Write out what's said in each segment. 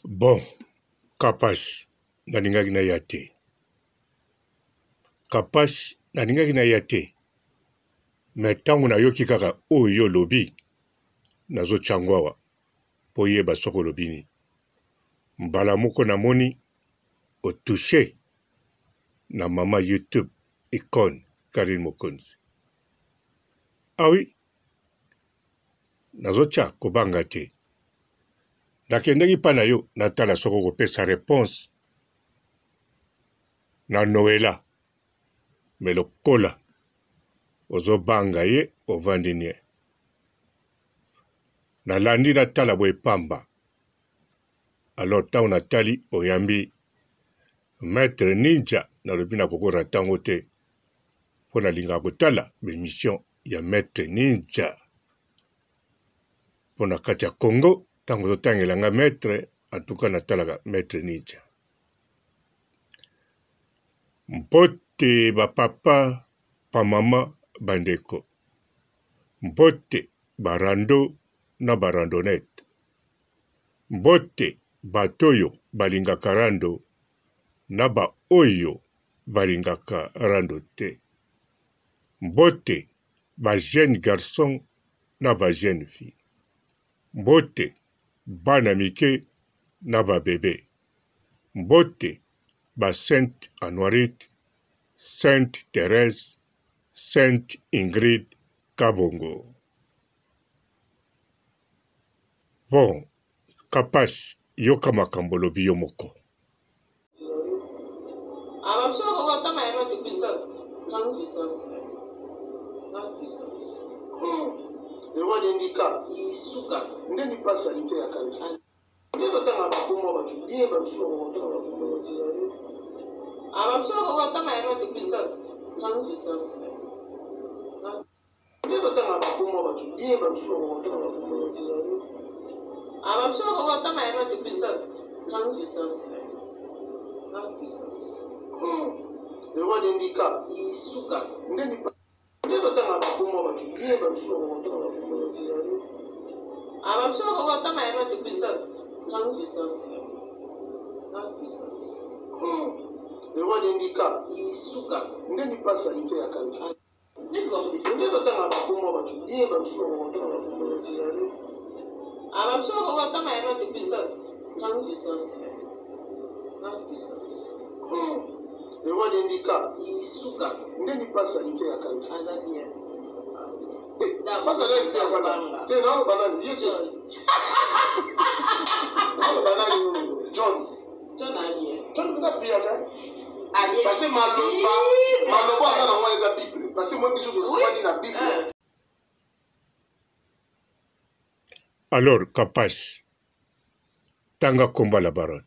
Bon kapash nalingaki naya te kapash nalingaki naya te mais tango nayoki kaka oyo yo olobi nazo tia yango awa po oyeba soki olobi nini mbala moko namoni o touche na mama youtube icone Carine Mokonzi ah oui Nazotia kobanga te. Nakendeki pa na yo natala soki okopesa reponse na Noela mais lokola ozobanga ye ovandi nie. Nalandi natala boye pamba alors ntango natali oyambi Maitre Ninja nalobi nakoki korate yango te mpo nalingaka kotala ba emission ya maitre ninja mpo na kati ya Congo ntango ozotangela nga maitre en tout cas natalaka maitre ninja. Mbote ba papa ba mama bandeko, mbote ba rando na ba randonnette, mbote bato oyo balingaka rando na ba oyo balingaka rando te. Mbote ba jeune garçon na ba jeune fille. Mbote bana mike na ba bebe. Mbote ba sainte Anuarite, sainte Therèse, sainte Ingrid Kabongo. Bon Kapash yoka makambo olobi yo moko. Ah, ba mosusu bakoki kotanga yango te puissance. Grande puissance. Grande puissance. Le roi d'Indika. Isuka. Nde lipa salite ya kanda. Nde batanga bakombo ya bato bien ba mosusu bakoki kotanga bakombo ya tizali. Ah, ba mosusu bakoki kotanga yango te puissance. Grande puissance. Nde batanga bakombo ya bato bien ba mosusu bakoki kotanga bakombo ya tizali. Ah, ba mosusu bakoki kotanga yango te puissance. Grande puissance. Grande puissance. Le roi d'Indika. Isuka. Nde lipa nde batanga bakombo ya bato bien ba mosusu bakoki kotanga bakombo ya tizali. Ah, ba mosusu bakoki kotanga yango te puissance. Grande puissance. Grande puissance. Le roi d'Indika. Isuka. Nde lipa salite ya kanda. Nde batanga bakombo ya bato bien ba mosusu bakoki kotanga bakombo ya tizali. Ah, ba mosusu bakoki kotanga yango te puissance. Grande puissance. Grande puissance. Le roi d'Indika. Isuka. Nde lipa salite ya kanda. Aza bien. Pasa nani te wana? Te naoloba nani? Ye te. Naoloba nani? John. John a bien. John mpenza priaka. Parce que maloba maloba aza na wana eza Bible. Parce que moi biso tozwani na Bible. Ah. Alors Kapash, tanga komba la baronne.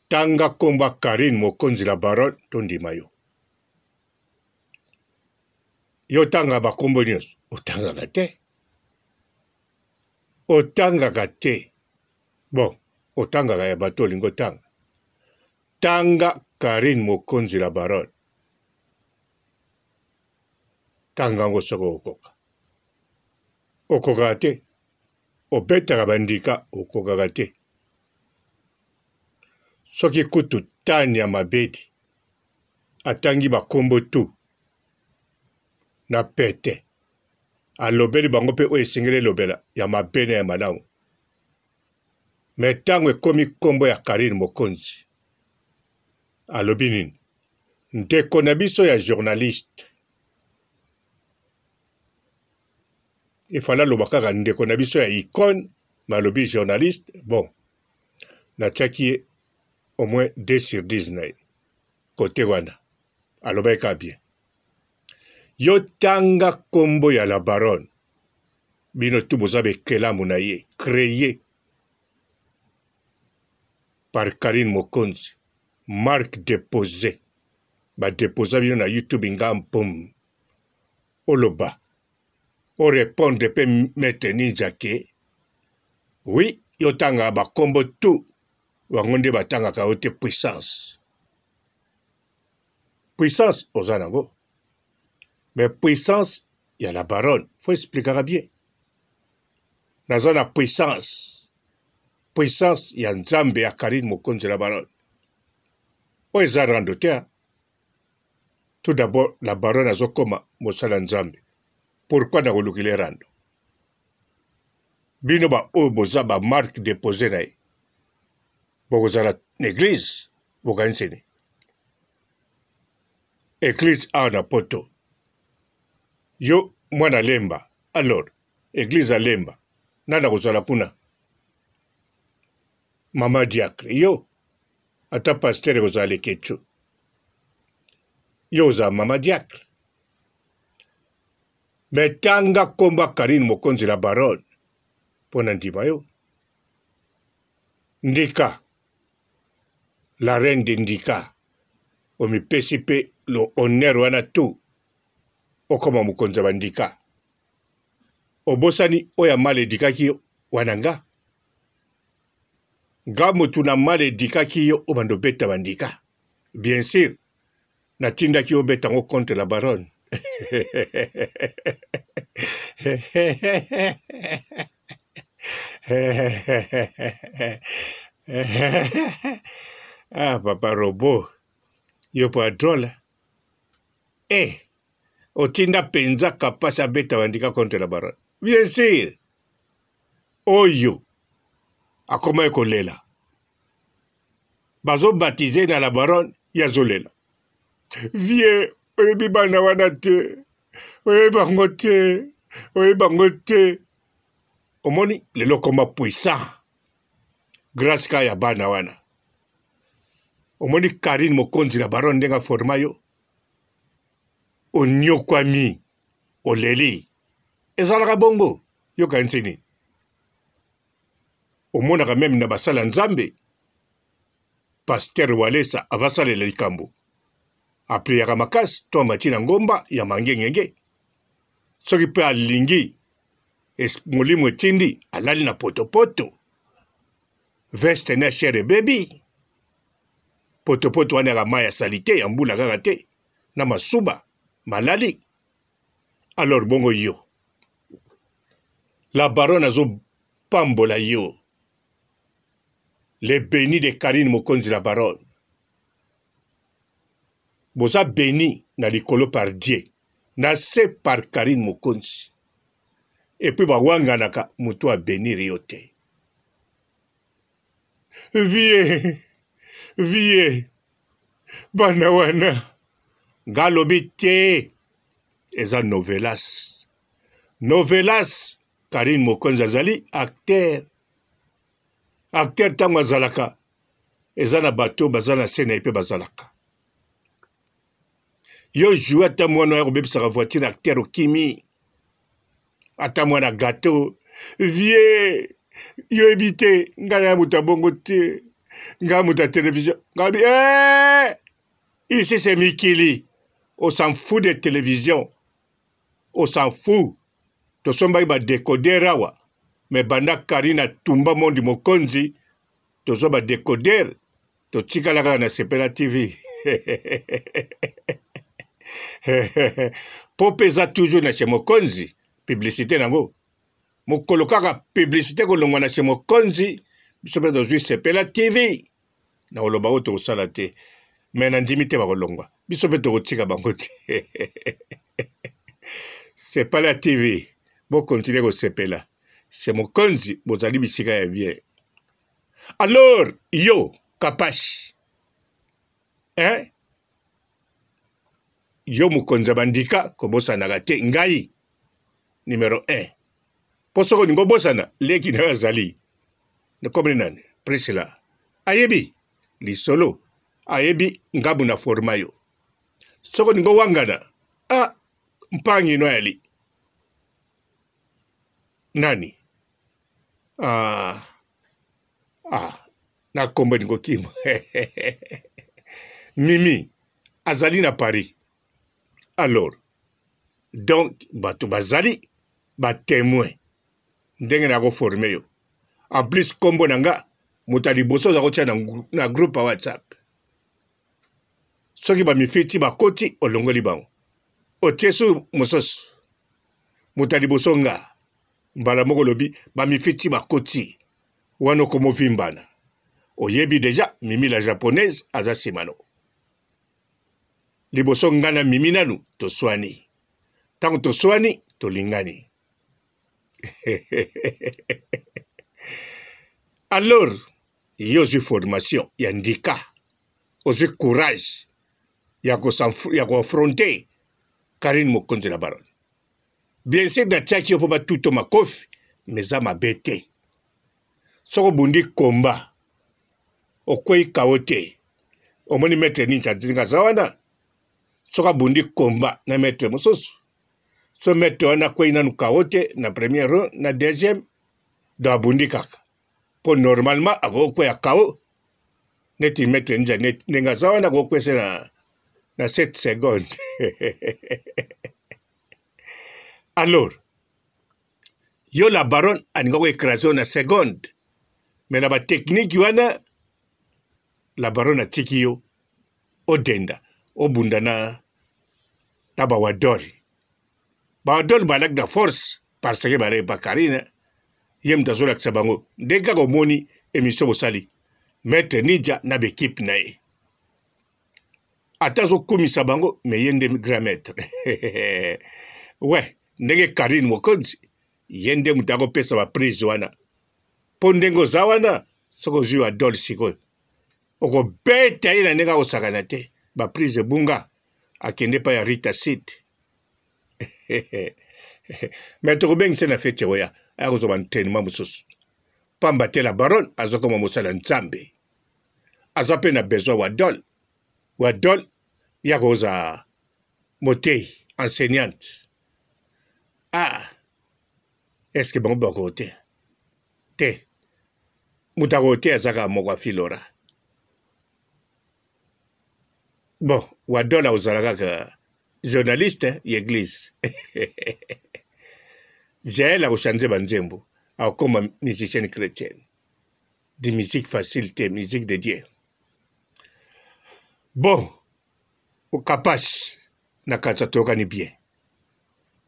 Tanga komba Carine Mokonzi la baronne tondima yo. Yo tanga bakombo nyonso, otangaka te. Otangaka te. Bon, otangaka ya bato olingi otanga. Tanga Carine Mokonzi la baronne. Tanga yango soki okoka. Okokaka te. Obetaka bandika okokaka te. Soki kutu Tania Mabedi atangi bakombo tout na pete alobeli bango mpe oyo esengeli elobela ya mabe na ya malamu. Mais tango ekomi kombo ya Carine Mokonzi alobi nini? Ndeko na biso ya journaliste il fallait aloba kaka ndeko na biso ya icone mais alobi journaliste bon natiaki ye au moins 2 sur 10 na ye kote wana alobaki kaka bien yo tanga kombo ya la baronne bino tu boza bekelamu na ye cree par Carine Mokonzi marque depose ba deposa bino na YouTube nga mpum oloba o répondre pe maître ninja ke oui yo tanga ba kombo tout bango nde batangaka yo te puissance puissance oza nango mais puissance ya la baronne faut explikaka bien naza na puissance. Puissance ya Nzambe ya Carine Mokonzi la Baronne. Oyo eza rando te. Tout d'abord la Baronne azokoma mosala Nzambe. Pourquoi nakolukile rando? Bino ba oyo boza ba marque deposee na ye. Bokozala na eglise bokanisi nini? Eglise awa na poto. Yo mwana lemba alors eglise ya lemba nani akozala kuna? Mama diacre yo ata pasteur ekozala leketchou yo ozala mama diacre me tanga kombo ya Carine Mokonzi la baronne mpo na ndima yo ndika la reine de ndika omipesi mpe lo honneur wana tout okoma mokonzi ya bandika obosani oyo ya mal edikaki yo wana nga nga motu na mal edikaki yo obanda obeta bandika bien sur natindaki yo obeta yango contre la baronne ah papa robot yo po adrole eh otinda penza kapasi abeta bandika contre la baronne bien sûr oyo akomaki kolela bazobatize na la baronne ye azolela vie oyebi bana wana te oyebi bango te oyebi bango te omoni lelo okoma puissant grace ka ya bana wana omoni karine mokonzi la baronne ndenge aforma yo oniokwami oleli ezalaka bongo yokanisi nini omonaka meme na basali ya nzambe pasteur walesa avasalela likambo apriaka makasi to amati na ngomba ya mangengenge soki mpe alingi molimo etindi alali na potopoto veste na chere ebebi potopoto wana yaka mai ya salite ya mbula kaka te na masuba malali alors bongo yo la baronne azopambola yo le béni de Karine Mokonzi la baronne boza béni na likolo par Dieu na se par Karine Mokonzi et puis bawanganaka moto abenir yo te vie vie bana wana nga alobi te eza novelas novelas karine mokonzi azali acteur acteur ntango azalaka eza na bato baza na se na ye mpe bazalaka yo joue ata mwana oya kobebisaka voiture acteur okimi ata mwana gateau vie yo yebi te ngai na moto ya bongo te ngai moto ya television ngai bi eh! ici c'est mikili on s'en fout de télévision on s'en fout tosombaki badecoder awa me banda karine atumba mondi mokonzi tozwa badecoder totikala kaka na sepela tv po mpe eza toujours na chez mokonzi publicité nango mokolo kaka publicité kolongwa na chez mokonzi biso mpe tozwi sepela tv na koloba oyo tokosala te me nandimi te bakolongwa biso mpe tokotika bango te sepela tv bokontinue kosepela chez mokonzi bozali bisika ya bien Alors yo kapash hein? Yo mokonzi ya bandika kobosanaka te ngai numero 1 mpo soki olingi obosana leki na yo azali nakomeli nani Priscilla ayebi lisolo ayebi ngambo na forma yo soki olingi owangana ah mpangi no ayali nani ah, ah, na kombo elingi kokima mimi azali na paris alors donc bato bazali batemoin ndenge nakoforme yo en plus kombo na nga moto ya liboso oza kotia na, na groupe ya whatsapp soki bamifiti bakoti olongoli bango otie su mosusu moto ya liboso nga mbala moko olobi bamifiti bakoti. Wana okomovimbana. Oyebi deja Mimi la japonaise aza sima no. Liboso nga na Mimi nanu toswani. Tango toswani tolingani. Alors yo ozwi formation ya ndika, ozwi courage ya koaffronter Carine Mokonzi la Baronne. Bien sûr natiaki yo mpo batuto makofi, mais eza mabe te. Soki obundi combat okwei kao te, omoni maître Ninja ndenge aza wana, soki abundi combat na maître mosusu, so maître wana akwei nanu kao te na première round na deuxième, donc abundi kaka mpo normalement akoki kokweya kao neti maître Ninja ndenge aza wana akoki kokwesa na 7 secondes. Alors yo la baronne alinga ko ecraser yo na seconde, mais na ba technique wana la baronne atiki yo odenda obunda na ba wadol. Ba wadol balaki na force parce que balaki pa Karine, ye moto azolakisa bango ndenge kaka omoni émission bosali maître Ninja na ba équipe na ye, ata azokumisa bango mais ye nde grand maître. Ouais, ndenge Karine Mokonzi ye nde moto akopesa ba prise wana, mpo ndenge oza wana soki ozwi wadol sikoyo okobeta ye na ndenge akosakana te, ba prise ebunga akende epai ya Rita Sid. Mais tokobengisa na feti oya aya kozwa ba entraînement mosusu, pamba te la baronne azokoma mosala ya Nzambe, aza mpe na besoin wadol. Wadol ya koza moteyi enseignante. Ah, est ce que bango bakoteya te? Moto akoteya aza kaka moko ya Filora. Bon, wadol akozala kaka journaliste ya église. Jael akochange banzembo, akokoma musicienne chrétienne. De musique facile te, musique de Dieu. Bon, okapash na kanisa toyokani bien.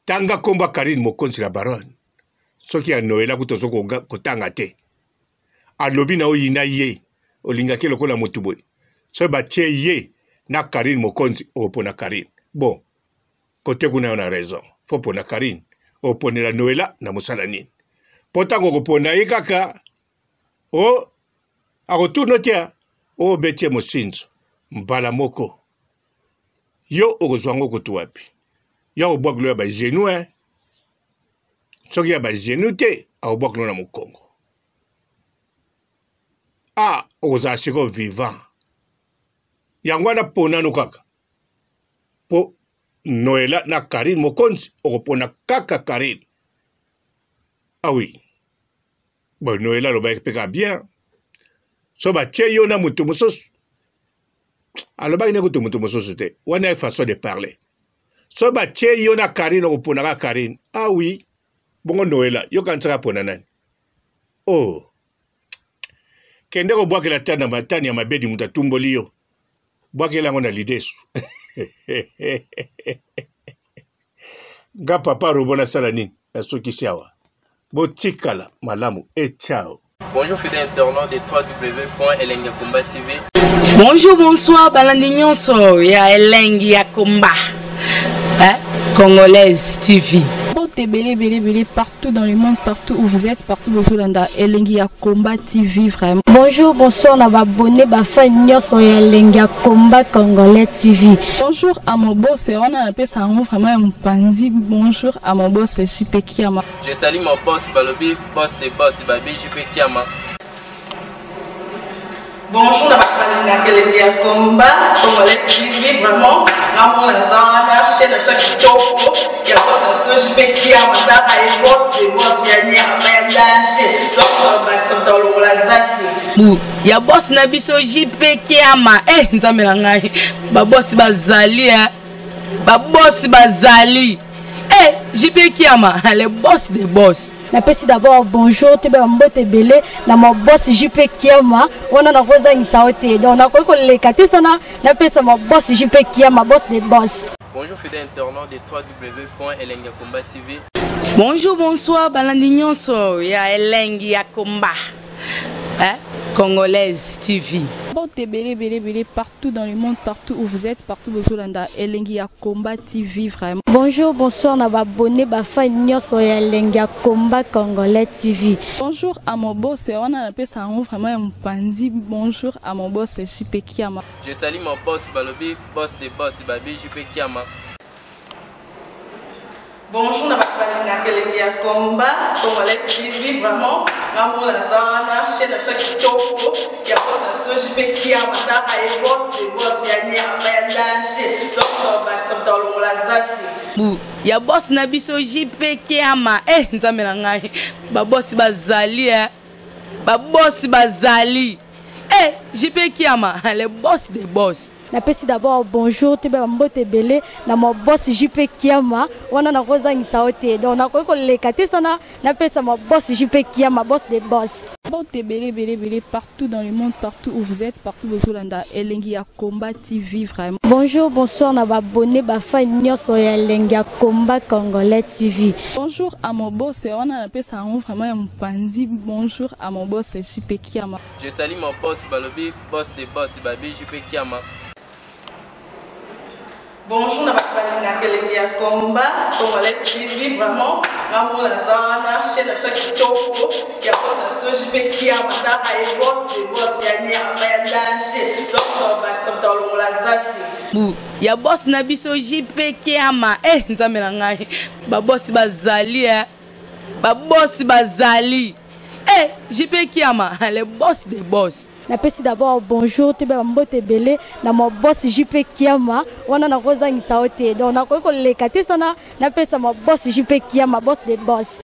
Tanga kombo ya Karine Mokonzi la Baronne. Soki ya Noela kutu ozo kotanga te. Alobi na oyina ye, olingaki lokola motu boye. Soki batie ye na Karine Mokonzi, okopona Karine. Bon, kote kuna yo na raison. Faut pona Karine. Oponela Noela na mosala nini? Po tango okopona ye kaka, o akotuna te, o obeti ye mosinzo mbala moko. Yo okozwa yango kutu wapi? Yo akobwakelo ya ba genoux, hein? Soki ya ba genoux te, akobwakelo na mokongo. Ah, okozala sikoyo vivant. Yango wana ponano kaka. Po Noela na Karine Mokonzi, okopona kaka Karine. Ah oui. Bon, Noela alobaki mpe kaka bien. So batie yo na moto mosusu, alobaki ne kutu moto mosusu te, wana ye façon de parler. So batie yo na Karine, okoponaka Karine. Ah oui. Bongo Noela, yo kanisaka pona nani? Oh. Kende kobwakela tana matani ya mabedi moto atumboli yo. Bwakela yango na lidesu. Nga papa robo nasala nini? Nasukisi awa. Botikala malamu et ciao. Bonjour fidèles internautes de www.elengiyakomba TV. Bonjour, bonsoir, balandi nyonso ya Elengi ya Komba. Hein? Congolaise TV. Mbote ebele ebele ebele partout dans le monde, partout où vous êtes, partout bozolanda Elengi ya Combat TV vraiment. Bonjour, bonsoir na ba abonné ba fan nyonso ya Elengi ya Combat Congolais TV. Bonjour à mon boss, wana napesa yango vraiment ya mopanzi. Bonjour à mon boss JP Kiama. Je salue mon boss balobi boss de boss babi JP Kiama. Bonjour na bato balingaka elengi ya combat congolais TV vraiment ngamona naza wana chaîne na biso ya kitoko ya boss na biso JP Kiama tala ye boss de boss ya nyama ya danger donc bakisa moto alongola zaki bu ya boss na biso JP Kiama eh nzambe na ngai ba boss bazali eh ba boss bazali eh JP Kiama le boss de boss. Napesi d'abord bonjour toyeba ba mbote ebele na ma boss JP Kiama wana nakozangisa yo te donc nakoki koleka te sana napesa ma boss JP Kiama boss de boss. Bonjour fidèle internaute de www.elengiyakomba TV. Bonjour, bonsoir, balandi nyonso ya Elengi ya Komba. Hein? Congolaise TV. Mbote ebele ebele ebele partout dans le monde, partout où vous êtes, partout bozolanda Elengi ya Combat TV vraiment. Bonjour, bonsoir na ba abonné ba fan nyonso ya Elengi ya Combat Congolais TV. Bonjour à mon boss, wana napesa yango vraiment ya mopanzi. Bonjour à mon boss JP Kiama. Je salue mon boss balobi boss de boss babi JP Kiama. Bonjour na bato balingaka elengi ya combat congolais TV vraiment nga moko naza wana chaîne na biso ya kitoko ya boss na biso JP Kiama taka ye boss de boss ya nyama ya danger donc tobakisa moto alongola zaki bu ya boss na biso JP Kiama eh nzambe na ngai ba boss bazali eh ba boss bazali eh JP Kiama le boss des boss. Napesi d'abord bonjour toyeba ba mbote ebele na ma boss JP Kiama wana nakozangisa yo te donc nakoki koleka te sana napesa ma boss JP Kiama boss des boss. Mbote ebele ebele ebele partout dans le monde, partout où vous êtes, partout bozolanda Elengi ya Combat TV vraiment. Bonjour, bonsoir na ba abonné ba fan nyonso ya Elengi ya Combat Congolais TV. Bonjour à mon boss wana napesa yango vraiment ya mopanzi. Bonjour à mon boss JP Kiama. Je salue mon boss balobi boss de boss babi JP Kiama. Bonjour na bato balingaka elengi ya combat congolais TV vraiment nga moko naza wana chaîne na biso ya kitoko ya boss na biso JP Kiama taka ye boss de boss ya nyama ya danger donc tobakisa moto alongola zaki bu ya boss na biso JP Kiama eh nzambe na ngai ba boss bazali eh ba boss bazali eh JP Kiama le boss des boss. Napesi d'abord bonjour toyeba ba mbote ebele na ma boss JP Kiama wana nakozangisa yo te donc nakoki koleka te sana napesa ma boss JP Kiama boss des boss.